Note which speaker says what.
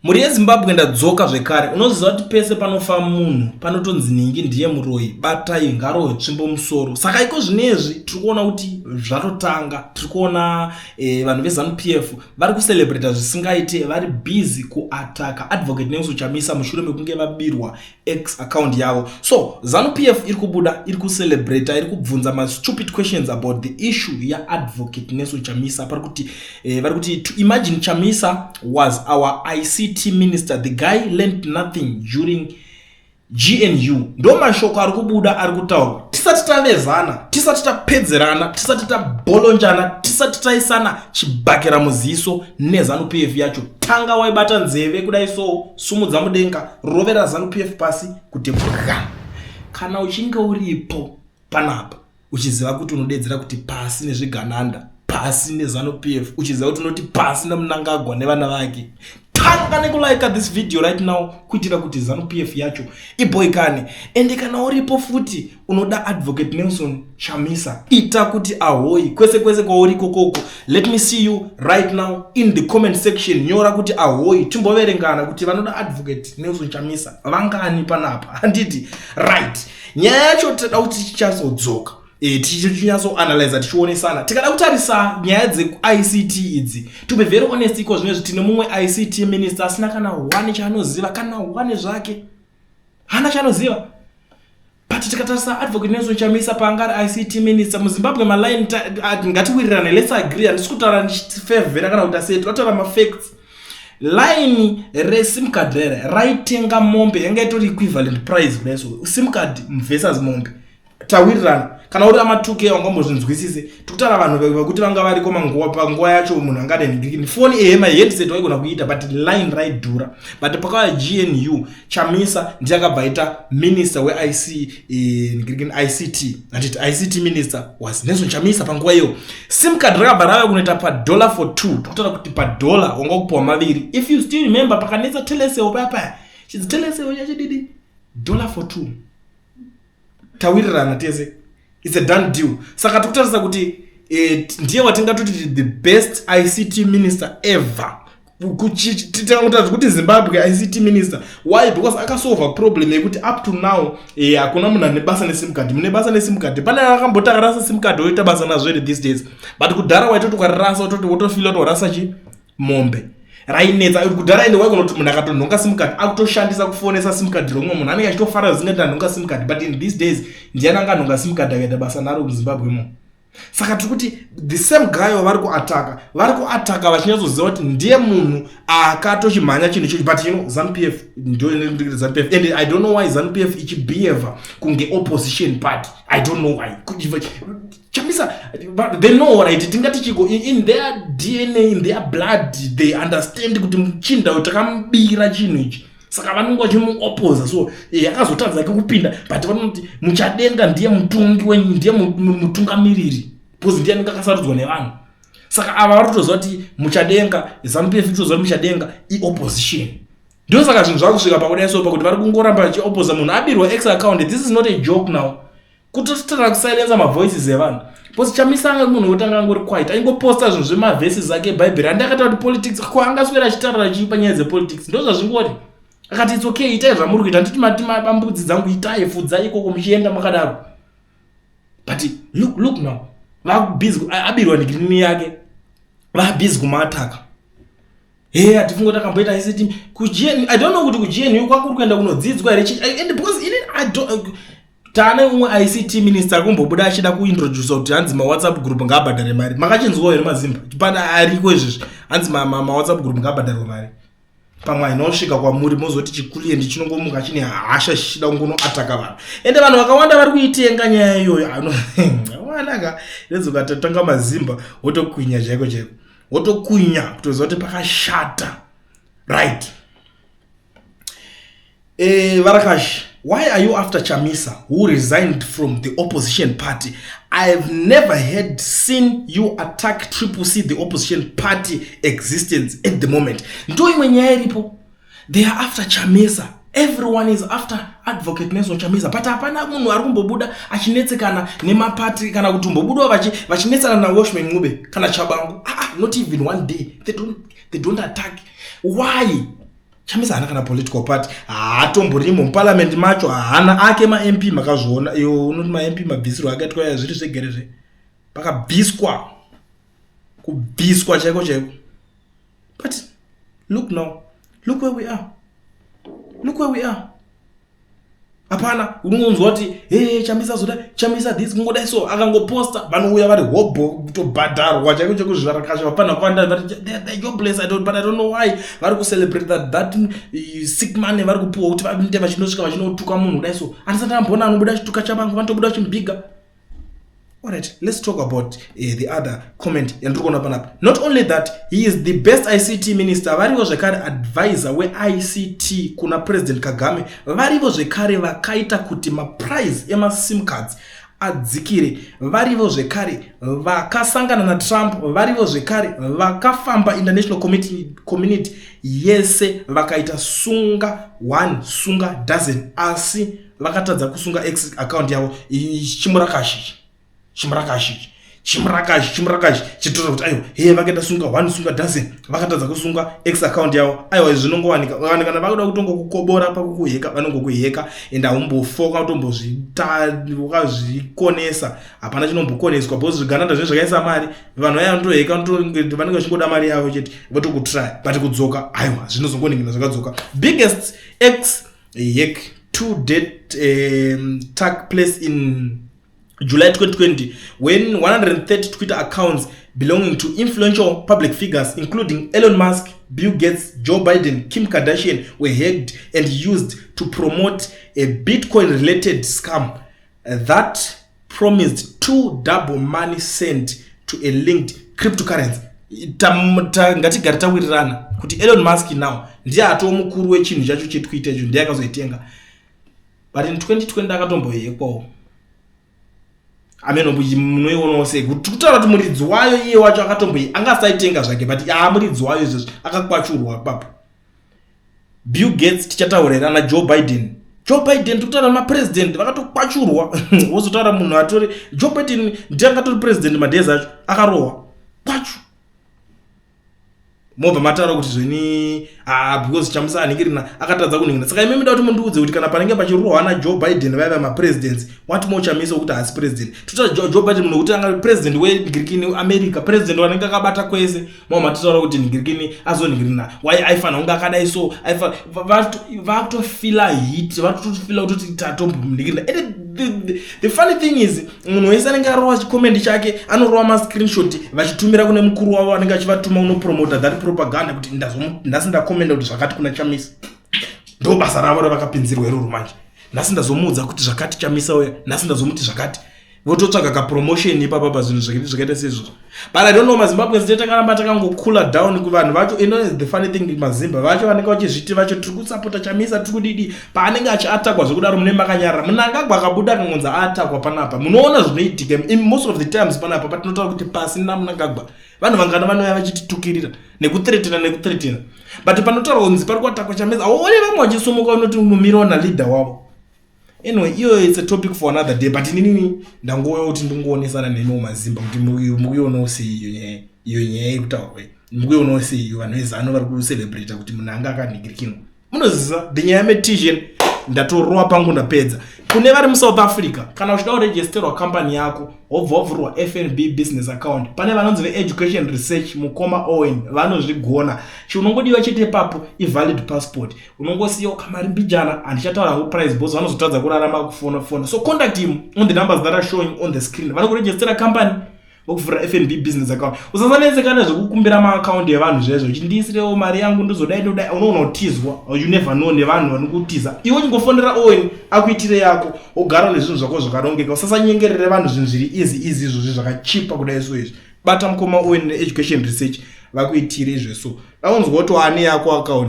Speaker 1: Mhuri yeZimbabwe ndadzoka zvekare. Unoziva kuti pese panofa munhu panotonzi nhingi ndiye muroyi, batai ngarohwe tsvimbo musoro. Saka iko zvinezvi tiri kuona kuti zvatotanga. Tiri kuona vanhu veZanu PF vari kucelebrata zvisingaite, vari busy kuataka Advocate Nelson Chamisa mushure mekunge vabirwa X account yavo. So Zanu PF iri kubuda, iri kucelebrata, iri kubvunza ma stupid questions about the issue ya Advocate Nelson Chamisa. Pari kuti vari kuti to imagine Chamisa was our ICT minister, the guy learned nothing during GNU. Ndo mashoko ari kubuda ari kutaurwa. Tisati tavezana, tisati tapedzerana, tisati tabolonjana, tisati taisana chibhakera muziso neZanu PF yacho. Tanga waibata nzeve kudai so, sumudza mudenga, rovera Zanu PF pasi kuti bwa. Kana uchinge uripo panapa uchiziva kuti unodedzera kuti pasi nezvigananda, pasi neZanu PF, uchiziva kuti unoti pasi naMnangagwa nevana vake, tanga nekulike this video right now kuitira kuti Zanu PF yacho iboikane. Ende kana uripo futi unoda Advocate Nelson Chamisa, ita kuti ahoi kwese kwese kwauri kokoko. Let me see you right now in the comment section. Nyora kuti ahoi, timboverengana kuti vanoda Advocate Nelson Chamisa vangani panapa, handiti? Right, nyaya yacho toda kuti tichazodzoka tichinyatsoanalyza, tichionesana. Tikada kutarisa nyaya dzeICT idzi, to be very honest, iko zvinezvi tine mumwe ICT minister asina kana one chaanoziva, kana one zvake hana chaanoziva. But tikatarisa Advocate Nelson Chamisa paanga ari ICT minister muZimbabwe, maline ngatiwirirane, let's agree. Handisi kutaura ndichifevhera kana kuti asei, totaura mafacts. Line resim card rere raitenga mombe, yanga itori equivalent price kudai. So sim card versus mombe, tawirirana. Kana uri ama2K wangambozvinzwisise. Tikutaura vanhu vekuti vanga variko manguva, panguva yacho munhu angade nhingirikini foni, ehe, maheadset waigona kuita, but line raidhura. But pakauya GNU, Chamisa ndiye akabva aita minister weIC, nhingirikini ICT, handiti? ICT minister was Nelson Chamisa panguva iyo. Sim card rakabva rava kunoita padollar for two. Tikutaura kuti padollar wanga kupiwa maviri. If you still remember, pakanetsa Telecel paya paya, chinzi Telecel chachididi, dollar for two. Tawirirana tese, it's a done deal. Saka tikutarisa kuti ndiye watingatoti the best ICT minister ever. Titangotaura kuti Zimbabwe ICT minister, why? Because akasolva problem yekuti up to now hakuna munhu ane basa nesim card. Mune basa nesim card, pane akamboti akarasa sim card oita basa nazvo here these days? But kudhara waitoti ukarirasa wotofila kuti warasa chi mombe, rainetsa kudhara. Ende waigona kuti munhu akatonhonga sim card akutoshandisa kufonesa sim card romwe munhu, anenge achitofara zingati anhonga sim card. But in these days, ndiani anganhonga sim card akaita basa naro muZimbabwe mo? Saka tiri kuti the same guy wavari kuataka, vari kuataka vachinyatsoziva kuti ndiye munhu akatochimhanya chinhu ichocho. But you know, ZANU PF ndo ZANU PF, and I don't know why ZANU PF ichibehave kunge opposition party. I don't know why. Chamisa, they know, right? Tingati chiko in their DNA, in their blood, they understand kuti muchinda uyu takamubira chinhu ichi, saka vanonge vachimuopoza. So akazotadza ke kupinda, but vanoti muchadenga ndiye mutungi wenyu, ndiye mutungamiriri, because ndiye anenge akasarudzwa nevanhu. Saka ava vari kutoziva kuti muchadenga, ZANU PF itoziva kuti muchadenga iopposition. Ndosaka zvinhu zvakusvika pakudai so, pakuti vari kungoramba vachiopoza munhu abirwa X account. This is not a joke now, kutotara kusilenza mavoices evanhu, because Chamisa anga munhu wotanga angori quiet, aingoposta zvinhu zvemaverses ake ebhaibheri. Handi akataura kuti politics ko angaswera achitarira chii panyaya dzepolitics? Ndo zvazvingori. Akati it's okay, itai zvamuri kuita, nditi mati mambudzi dzangu, itai, fudzai ikoko muchienda makadaro. But look, look now, vabusy abirwa ndigirini yake, vabusy kumaataka. He, hatifungi kuti akamboita ICT kuGN. I don't know kuti kuGNU kwakuri kuenda kunodzidzwa here. And because ini I don't, taane umwe ICT minister akumbobuda achida kuintroduca kuti hanzi maWhatsApp group ngaabhadhare mari. Makachinzwawo here mazimba? Pana ariko izvezvi, hanzi maWhatsApp group ngaabhadharwe mari. Pamwe ainosvika kwamuri mozoti chikuliendi chinongomuka chine hasha chichida kungonoataka vanhu. Ende vanhu vakawanda vari kuitenga nyaya iyoyo. Wanaka rezokatotanga mazimba, wotokwinya chaiko chaiko, wotokwinya kutoziva kuti pakashata, right? Varakash, why are you after Chamisa, who resigned from the opposition party? I've never had seen you attack Triple C, the opposition party existence at the moment. Ndo imwe nyaya iripo. They are after Chamisa. Everyone is after Advocate Nelson Chamisa, but hapana munhu ari kumbobuda achinetsekana nemapati kana kuti kumbobudawo vachinetsana naWelshman Ncube kana Tshabangu. Ah, ah, not even one day they don't attack. Why? Chamisa haana kana political party, haatomborimo muparliament macho, haana ake maMP. Makazviona iyo unoti maMP mabvisirwo akaitwa, zviri zvegerezve, pakabviswa, kubviswa chaiko chaiko. But look now, look where we are, look where we are. Hapana unonzwa kuti, "He, Chamisa zoda, Chamisa this." Kungodai so akangoposta, vanouya vari hobho, kutobhadharwa chaiko chaiko, zvivarakasha vapana kwanda. They're jobless. I don't, but I don't know why vari kucelebrate that sick money vari kupiwa kuti vaite vachinosvika vachinotuka munhu kudai so. Handisati amboona anobuda achituka Chabangu, vanotobuda vachimubhiga. Alright, let's talk about the other comment yandiri kuona panapa. Not only that he is the best ICT minister, varivo zvekare advisor weICT kuna President Kagame. Varivo zvekare vakaita kuti maprice emasim cards adzikire. Varivo zvekare vakasangana naTrump. Varivo zvekare vakafamba international community yese, vakaita sunga one sunga dozen, asi vakatadza kusunga X account yavo. Chimurakashi, chimurakashi, chimurakashi, chimurakashi chitoita kuti aiwa, he, vakaita sunga one sunga dozen, vakatadza kusunga X account yavo. Aiwa, zvinongowanika vanhu kana vakuda kutongokukobora pakukuheka, vanongokuheka, and haumbofoka utombozvita wakazvikonesa. Hapana chinombokoneswa because zvigananda zvinenge zvakaisa mari. Vanhu vaya vanotoheka, vanenge vachingoda mari yavo chete, votokutry, but kudzoka, aiwa, zvinozongoningina zvakadzoka. Biggest X hack to date took place in July 2020 when 130 Twitter accounts belonging to influential public figures, including Elon Musk, Bill Gates, Joe Biden, Kim Kardashian, were hacked and used to promote a Bitcoin related scam that promised to double money sent to a linked cryptocurrency. Ngatigare tawirirana kuti Elon Musk now ndiye atoo mukuru wechinhu chacho cheTwitter icho, ndiye akazoitenga. But in 2020 akatombohekwawo. Ameno munoionawo sei kuti kutaura kuti muridzi wayo iye wacho akatomboi angasaitenga zvake, but aa, muridzi wayo izvozvi akakwachurwa papo. Bill Gates tichataura here? Ana Joe Biden, Joe Biden, tikutaura mapresident vakatokwachurwa, wozotaura munhu atori Joe Biden, ndiye angatori president madays acho, akarohwa kwachu. Mobva mataura kuti zveni, ah, because Chamisa anhingirina akatadza kunhingirina. Saka imi mida kuti mundiudze kuti kana panenge pachirohwa naJoe Biden vaiva mapresidents, what more Chamisa wekuti haasi president? Totaura Joe Biden, munhu wekuti anga president wenhingirikini America, president wanenge akabata kwese. Mobva matitaura kuti nhingirikini azonhingirina wai, aifanira kunge akadai so, vakutofila hit, vakutofila kutoti tatombonhingirina. And the funny thing is, munhu wese anenge arova chicomment chake, anorova mascreenshot vachitumira kune mukuru wavo anenge achivatuma unopromota that propaganda kuti nhasi ndakomenda kuti zvakati kuna Chamisa. Ndo basa ravo ravakapinzirwa iroro. Manje nhasi ndazomuudza kuti zvakati Chamisa uya, nhasi ndazomuti zvakati, vototsvaga kapromotion ipapa pazvinhu zvakaita seizvozvo. But I don't know, maZimbabweans te takaramba takangocoola down kuvanhu vacho. The funny thing, mazimba vacho vanenge vachizviti vacho tiri kusapota Chamisa, tiri kudidi, paanenge achiatakwa zvekudaro mune makanyarara. Munangagwa akabuda akangonzi aatakwa panapa, munoona zvinoitika. Most of the times panapa patinotaura kuti pasi naMunangagwa, vanhu vangana vanouya vachititukirira nekuthreatena, nekuthreatena, but panotaurwa kunzi pari kuatakwa Chamisa, auone vamwe vachisumuka unoti unomirawo naleader wavo. Anyway, iyo it's a topic for another day, but inini ndangouya kuti ndingoonesana nemiwo mazimba kuti mukuionawo sei iyo nyaya, iyo nyaya yekutaurwa, mukuionawo sei iyo vanhu vezano vari kucelebrata kuti munhu anga akanhingirikinwa. Munoziva the nyaya yametition, ndatorova pangu, ndapedza. Kune vari muSouth Africa, kana uchida kuregisterwa kambani yako, wobva wavhurwa FNB business account, pane vanonzi veEducation Research, mukoma Owen vanozvigona. Chiunongodiwa chete ipapo ivalid passport, unongosiyawo kamari mbijana. Handichataura hangu price because vanozotadza kurarama kufona fona. So contact him on the numbers that are showing on the screen. Vanokuregistera company, vokuvhura FNB business account. Usasanetseka nezvekukumbira maakaundi evanhu zvezvo, chindiisirewo mari yangu, ndozodai, ndodai. Unoona kutizwa, you never know nevanhu vanokutiza. Iwe uchingofonera Owen akuitire yako, wogara nezvinhu zvako zvakarongeka. Usasanyengerere vanhu zvinhu zviri easy easy izvozvi zvakachipa kudai so izvi. Bata mukoma Owen neEducation Research vakuitire izveso, vaunzwa kuti wane yako account.